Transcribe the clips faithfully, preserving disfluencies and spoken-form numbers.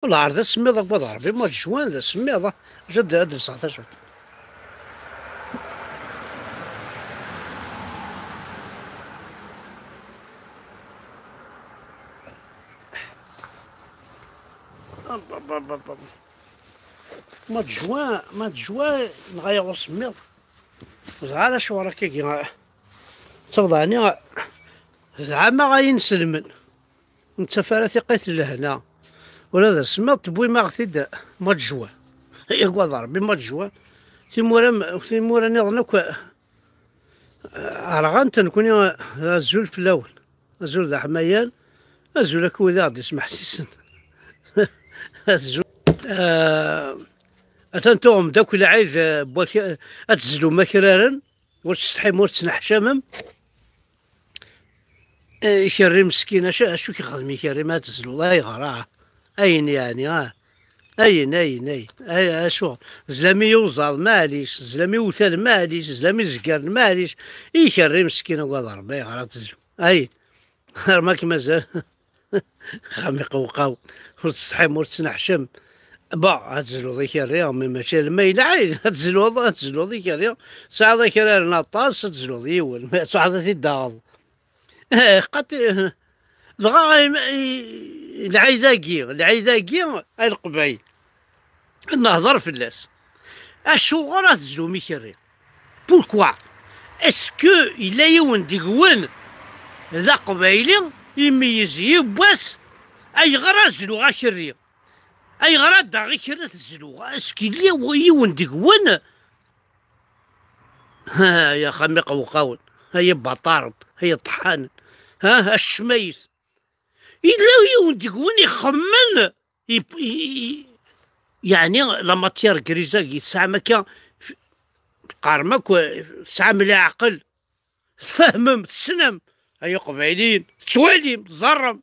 Lɛar d asemmiḍ, akked Ṛebbi, mois de juin d asemmiḍ, ah. Acu ad, ad d-lseɣ tacu? Mois de juin, mois de juin, nɣa-yaɣ usemmiḍ. Ẓer ara acuɣer akkagi. Ttaweḍ ɛni, zɛama ay inselmen. Ur nettaf ara tiqqit n lehna. Ula d asemmiḍ tewwim-aɣ-t-id mois de juin. Yagad Ṛebbi, mois de juin. Timura, timura nniḍen akk, eh, rɣant, nekkni, eh, azul fell-awen. Azul d aḥmayan. Azul akk wid i ɣ-d-ismeḥsisen. Azul. Eh, atan tuɣem-d akk lɛid, eh, n wak-, ad tezlum akraren. Ur tsetḥim, ur tettneḥcamem. Eh, ikerri meskin, acu, acu k-ixdem ikerri ma ad tezluḍ? Ayɣer, ah? Ayen, yeɛni, ah? Ayen, ayen, ayen. Ay, acu? Zlam i yuẓaḍ, maɛlic. Zlam i utal, maɛlic. Zlam i zegren, maɛlic. Ikerri meskin, agad Ṛebbi, ayɣer ad tezlu? Ayen. Ar ma k-mazal. Axxam iqewqaw. Ur tsetḥim, ur tettneḥcam. Ba, ad tezluḍ ikerri, mais mačči alamma yella ɛid. Ad tezluḍ, ad tezluḍ ikerri. Tesɛiḍ akraren aṭas, ad tezluḍ yiwen. Ma tesɛiḍ ad t-id-taɣeḍ. Eh, qat-, dɣa im-, i-, lɛid-agi, lɛid-agi, ay Leqbayel. Nehḍer fell-as. Acuɣer ad tezlum ikerri? Pourquoi? Est-ce que yella yiwen deg-wen d aqbayli, imeyyez yiwwas, ayɣer ad zluɣ akerri? Ayɣer ad daɣ ikerri ad t-zluɣ? Est-ce que yella yiwen deg-wen? Ha, ya axxam iqewqawen, ay ibaṭaren, ay iṭeḥḥanen, ha, acmayet. Yella yiwen deg-wen ixemmen, i, i, i, yeɛni la matière grise-agi tesɛam akka, f-, teqqarem akk, tesɛam leɛqel, tfehmem, tessnem, ay iqbayliyen, tettwalim, teẓẓarem,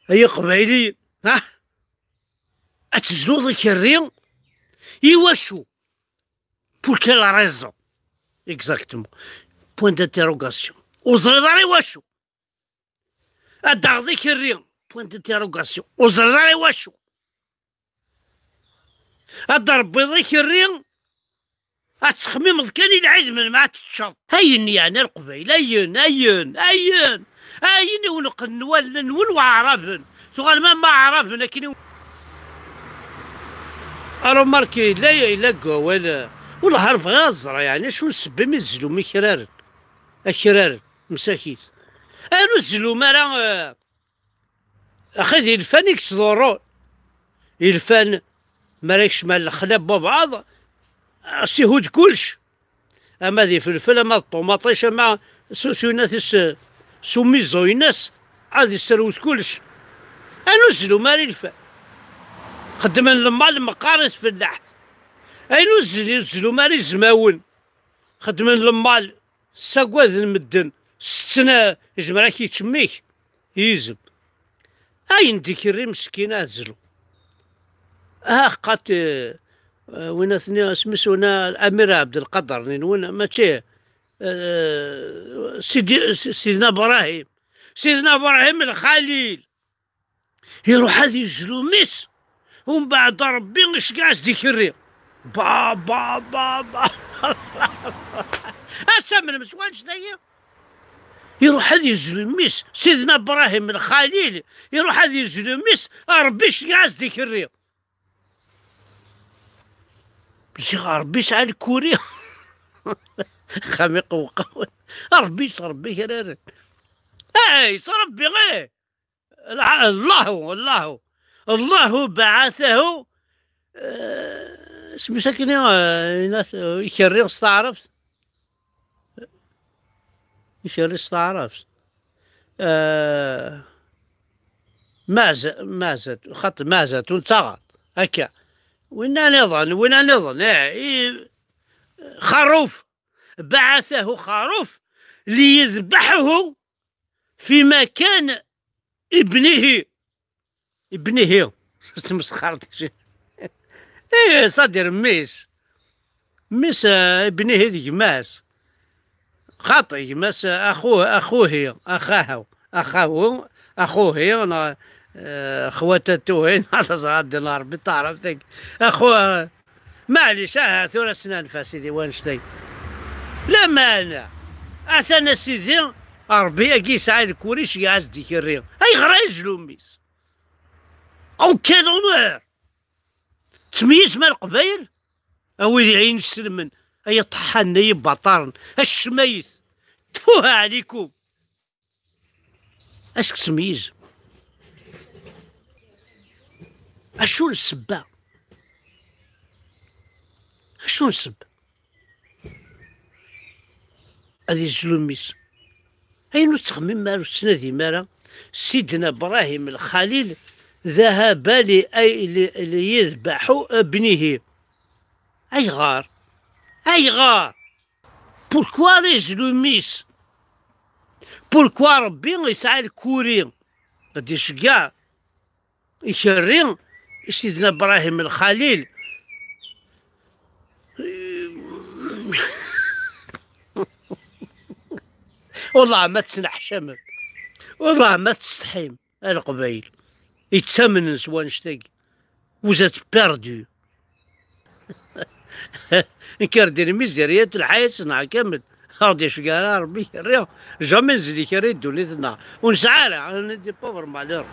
ay iqbayliyen, ha? Ad tezluḍ ikerri, iwacu? Pour quelle raison? Exactement. Point d'interrogation. Ur ẓriḍ ara iwacu. Ad d-taɣeḍ ikerri. Point d'interrogation. Ur ẓriḍ ara iwacu. Ad d-rebbiḍ ikerri. Ad texmimeḍ kan i lɛid melmi ad teččeḍ. Ayen yeɛni a Leqbayel, ayen, ayen, ayen, ayen iwenqen wallen-nwen waɛraben. Tuɣalem am waɛraben akken i. Arumarki, yella, yella deg wawal, eh, wellah ar bɣiɣ ad ẓreɣ, yeɛni acu n ssebba imi tzellum ikraren, akraren, msakit. Ar ur tzellum ara, eh, axi d ilfan i yettḍurrun. Ilfan, mi ara yekcem ar lexla n wabɛaḍ, eh, s-ihud kullec. Ama d ifelfel, ama d ṭumaṭic, ama s, s uyennat-is, s umiẓẓu-ines, ad isserwet kullec. Ayen ur zlum ara ilfan. Xeddmen lmal meqqar i tfellaḥt. Ayen ur zli-, zlum ara izmawen. Xeddmen lmal, ssagaden medden, setten, eh, izmer ad k-yečč mmi-k. Yizem. Ayen d-ikerri meskin ad zlu. Ah, qat, eh, eh, win atni, isem-is wina, Amir Abdelkader, nin wina, mačči, eh, Sidi, S-, Sidna Ibrahim. Sidna Ibrahim Lxalil. Iruḥ ad yezlu mmi-s, umbeɛd Ṛebbi iceggeɛ-as-d ikerri. Ba, ba, ba, ba. Ad tamnem s wannect-agi? Iruḥ ad yezlu mmi-s, Sidna Ibrahim Lxalil, iruḥ ad yezlu mmi-s, Ṛebbi iceggeɛ-as-d ikerri. Ziɣ Ṛebbi yesɛa lkuri. Xam iqewqawen. Ṛebbi s Ṛebbi kraren. Ay, s Ṛebbi, eh! Lha-, Allahu, Allahu. Allahu baɛatahu, eh, isem-is akken, eh, inat, eh, ikerri s taɛrabt. Ikerri s taɛrabt. Eh, maza-, mazat, xaṭi mazat, ur nettaɣaḍ. Akka. Winna niḍen, winna niḍen, eh, i-, xaruf. Baɛatahu xaruf liyedbeḥhu fi makan ibnihi. Ibnihi. Tmesxert. Eh, ṣadir mmi-s. Mmi-s, eh, ibnihi d gma-s. Xaṭi, gma-s, eh, axu-, axuhi, axahu, axahu, axuhi, neɣ, Eh, xwata tuhin, ad ẓra ddin Ṛebbi taɛrabt-agi. Axu, maɛlic, aha, tura s-nanef-as i di wanect-agi. Lameɛna, atan a sidi, Ṛebbi-agi yesɛa lkuri, iceggeɛ-as-d ikerri. Ayɣer ay zlum-is? En quel honneur? Tmeyyizem a Leqbayel? A wid ay ineslmen, ay iṭeḥḥanen, ay ibaṭaren, a ccmayet. Tfuh ɛlikum. Acu tmeyyizem? Acu n ssebba? Acu n ssebba? Ad izlu mmi-s. Ayen ur tettxemmim ara, ur tettnadim ara. Sidna Brahim Lxalil, ذهب لي-، لي-، ليذبح ابنه. Ayɣer? Ayɣer? Pourquoi ara yezlu mmi-s? Pourquoi Ṛebbi yesɛa lkuri ad iceggeɛ ikerri i Sidna Brahim Lxalil? Wellah ma tettneḥcamem, wellah ma tsetḥim, a Leqbayel yettamnen s wanect-agi. Vous êtes perdus. Nekk ar d-nmiziriyat lḥayat-nneɣ kamel. Ur ɣ-d-iceggeɛ ara Ṛebbi ikerri. Jamais nzli ikerri i ddunit-nneɣ. Ur nesɛi ara, on est des pauvres malheureux.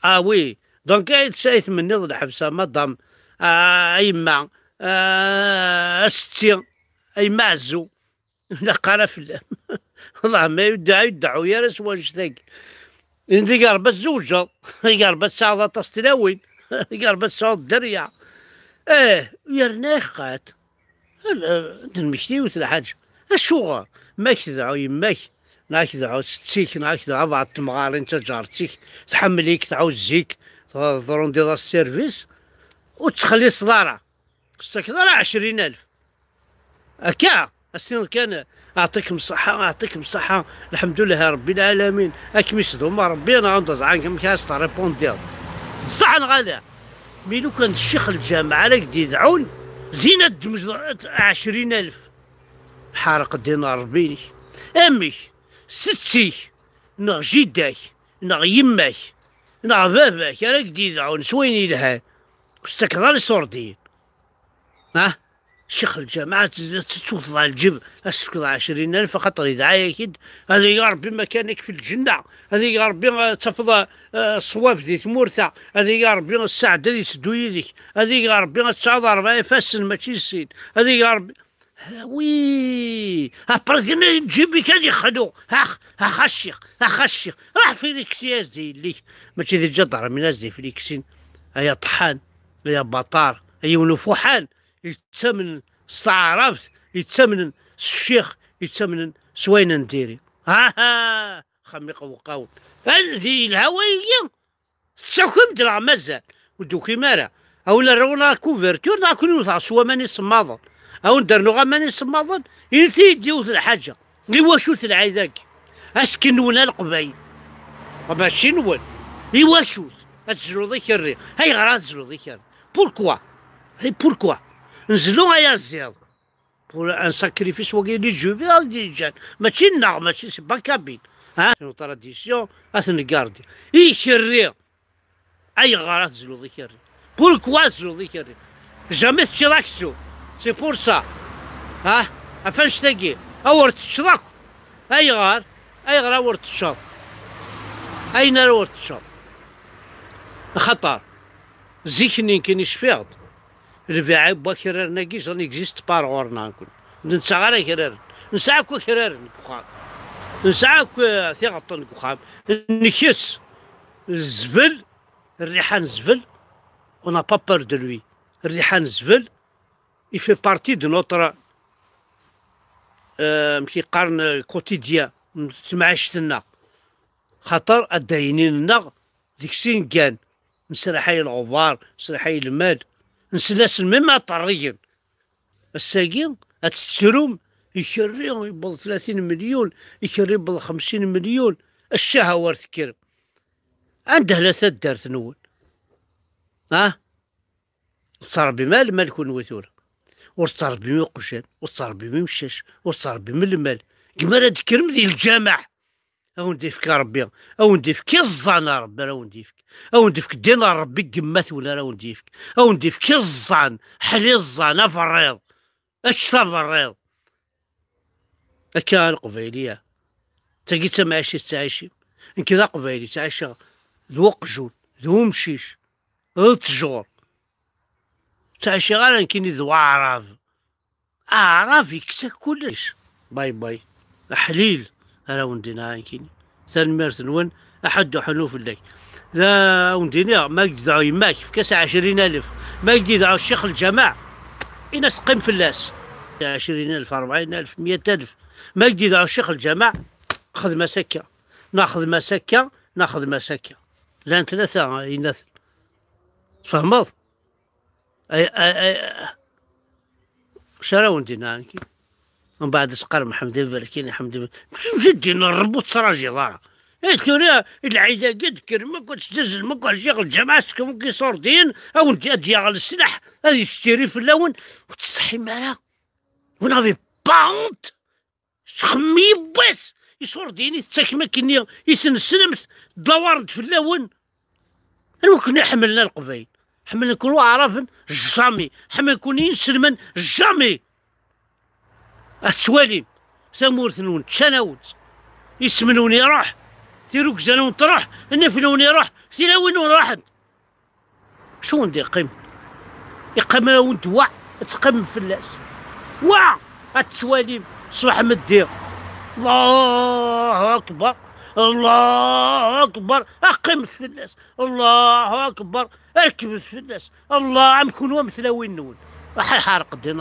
Ah oui. Donc, ay tmenniḍ lḥebs, a madame, ah, a yemma, ah, a setti, a yemma Ɛezzu. Ur ilaq ara fell-am. Wellah ma ur d-, ur ideɛɛu ara s wanect-agi. Deg Ṛebbi ad tzewǧeḍ, deg Ṛebbi ad tesɛuḍ aṭas n tlawin, deg Ṛebbi ad tesɛuḍ dderya. Eh, yerna iḥqat. Ad nmekti yiwet lḥaǧa. Acuɣer? Ma ak-tedɛu yemma-k, neɣ ak-tedɛu setti-k, neɣ ak-tedɛu bɛeḍ temɣarin, taǧaṛt-ik, tḥemmel-ik, tɛuzz-ik, tṛendiḍ-as service, ur tettxelliṣeḍ ara. Ur tettakeḍ ara ɛecrin alef. Akka, as-tiniḍ kan, "Aɛṭikem ṣṣeḥḥa, aɛṭikem ṣṣeḥḥa, lḥemdulleh Ṛebbi lɛalamin, ad kem-isdum Ṛebbi, neɣ anda ẓɛan amek ara s-terripundiḍ." D ṣṣeḥ neɣ ala? Mi lukan d ccix lǧameɛ ara k-d-idɛun, din ad d-temmzeḍ ɛecrin alef. Ḥareq ddin n Ṛebbi-inek. Amek? Setti-k, neɣ jida-k, neɣ yemma-k, neɣ baba-k ara k-d-idɛun s wayen yelhan, ur tettakeḍ ara iṣurdiyen. Ah, ccix lǧameɛ, ad t-, ad t-, tewteḍ ɣer lǧib, ad s-tefkeḍ ɛecrin alef, axaṭer idɛa-yak-id, ad yeg Ṛebbi makan-ik fi lǧenna, ad yeg Ṛebbi, eh, ad tafeḍ, eh, ṣṣwab di tmurt-a, ad yeg Ṛebbi sseɛd ad itteddu yid-k, ad yeg Ṛebbi ad tesɛuḍ ṛebɛa ifassen, mačči sin, ad yeg Ṛebbi, ah, wi, après dima lǧib-ik ad yexlu, ax, ax a ccix, ax a ccix, ruḥ filiksi-yas-d i yelli-k, mačči d lǧadarmin-as-d i filiksin, ay aṭeḥḥan, ay abaṭar, ay yiwen ufuḥan. Yettamnen s taɛrabt, yettamnen s ccix, yettamnen s wayen n diri. Aha! Xami qewqawen. Anda yelha wayyi? Tettakim-d neɣ mazal? Ur d-tukim ara. A wen rrew la couverture, neɣ a ken-wteɣ s waman isemmaḍen? A wen-d-rnuɣ aman isemmaḍen? Init-iyi-d yiwet lḥaǧa. Iwacu-t lɛid-agi? Asken-nwen a Leqbayel. Mačči nwen. Iwacu-t? Ad tezluḍ ikerri. Ayɣer ad tezluḍ ikerri? Pourquoi? Et pourquoi? Nzelu ay aziḍ. Pour un sacrifice wagi d ijubi ad d-yeǧǧan. Mačči nneɣ, mačči c'est pas kabyle. Hein? C'est une tradition, ad t-ngardi. Ikerri. Ayɣer ad tezluḍ ikerri? Pourquoi ad tezluḍ ikerri? Jamais teččiḍ aksum. C'est pour ça. Ha? Ɣef annect-agi. Awer teččeḍ akk. Ayɣer? Ayɣer awer teččeḍ? Ayen ara wer teččeḍ. Axaṭer, zik-nni nekkini cfiɣ-d. Lbiɛ n wakraren-agi, ça n'existe pas ɣur-neɣ nekkni. Ur nettaɣ ara akraren. Nesɛa akk akraren deg uxxam. Nesɛa akk, eh, tiɣeṭṭen deg uxxam. Nkes. Zbel, rriḥa n zbel, on n'a pas peur de lui. Rriḥa n zbel, il fait partie de notre, euh, amek i qqaren, quotidien, n temɛict-nneɣ. Xaṭer addaynin-nneɣ deg-s i neggan. Nesraḥay lɣebar, nesraḥay lmal, nsel-asen même aṭerrigen. Ass-agi, ad tettrum, ikerri yewweḍ tlatin melyun, ikerri yewweḍ xemsin melyun, ccah awer tekkrem. Anda hla taddart-nwen? Ah? Ur tettṛebbim ara lmal kunwi tura. Ur tettṛebbim iqjan, ur tettṛebbim imcac, ur tettṛebbim lmal. Gma ara d-tekkrem di lǧameɛ. A wen-d-ifk Ṛebbi, a wen-d-ifk iẓẓan a Ṛebbi, ara wen-d-ifk. A wen-d-ifk ddin a Ṛebbi deg yemma-twen ara wen-d-ifk. A wen-d-ifk iẓẓan, ḥel iẓẓan, aberriḍ. Ečč taberriḍ. Akka a Leqbayliya. D tagi d tamɛict i tettɛicim. Nekk d Aqbayli, ttɛiceɣ d uqjun, d umcic, d ttjur. Ur ttɛiciɣ ara nekkini d waɛrab. Aɛrab yekkes-ak kullec. Bye bye. Aḥlil ara wen-d-iniɣ nekkini. Tanemmirt-nwen, aḥuddu ḥunnu fell-ak. La wen-d-iniɣ, ma ak-d-tedɛu yemma-k, efk-as ɛecrin alef. Ma ak-d-yedɛu ccix lǧameɛ, in-as qqim fell-as. Ɛecrin alef, rebɛin alef, meyya alef. Ma ak-d-yedɛu ccix lǧameɛ, xdem-as akka. Neɣ xdem-as akka, neɣ xdem-as akka. Llan tlata, eh, yenna-ten. Tfehmeḍ? Ay, ay, ay, acu ara wen-d-iniɣ nekki? Mbeɛd ad teqqarem ḥmed iberkin, ḥmed iberkin. Msujjid din Ṛebbi ur tettṛajiḍ ara. Ay tura, lɛid-agi ad d-kkrem akk, ad tettazlem akk ar ccix lǧameɛ, ad s-tefkem akk iṣurdiyen, a wen-d-, ad d-yaɣ leslaḥ, ad yettiri fell-awen, ur tettṣeḥḥim ara. Vous n'avez pas honte? Tettxemmim yiwwas iṣurdiyen i tettakem akkenni i tneslemt, d lawaṛ-d fell-awen. Anwa ken iḥemmlen a Leqbayel? Ḥemmlen-ken waɛraben? Jamais. Ḥemmlen-ken yinselmen? Jamais. Ad tettwalim tamurt-nwen ččan-awen-tt, isem-nwen iruḥ, tirugza-nwen truḥ, nnif-nwen iruḥ, tilawin-nwen ruḥent. Acu wen-d-iqqim? Iqqim-awen-d wa, ad teqqimem fell-as. Wa, ad tettwalim ṣṣbeḥ meddi. Allahu akbar, Allahu akbar, ad qqimet fell-as. Allahu akbar, rekbet fell-as. Allah, am kunwi am tlawin-nwen. Aḥ, ḥerq ddin.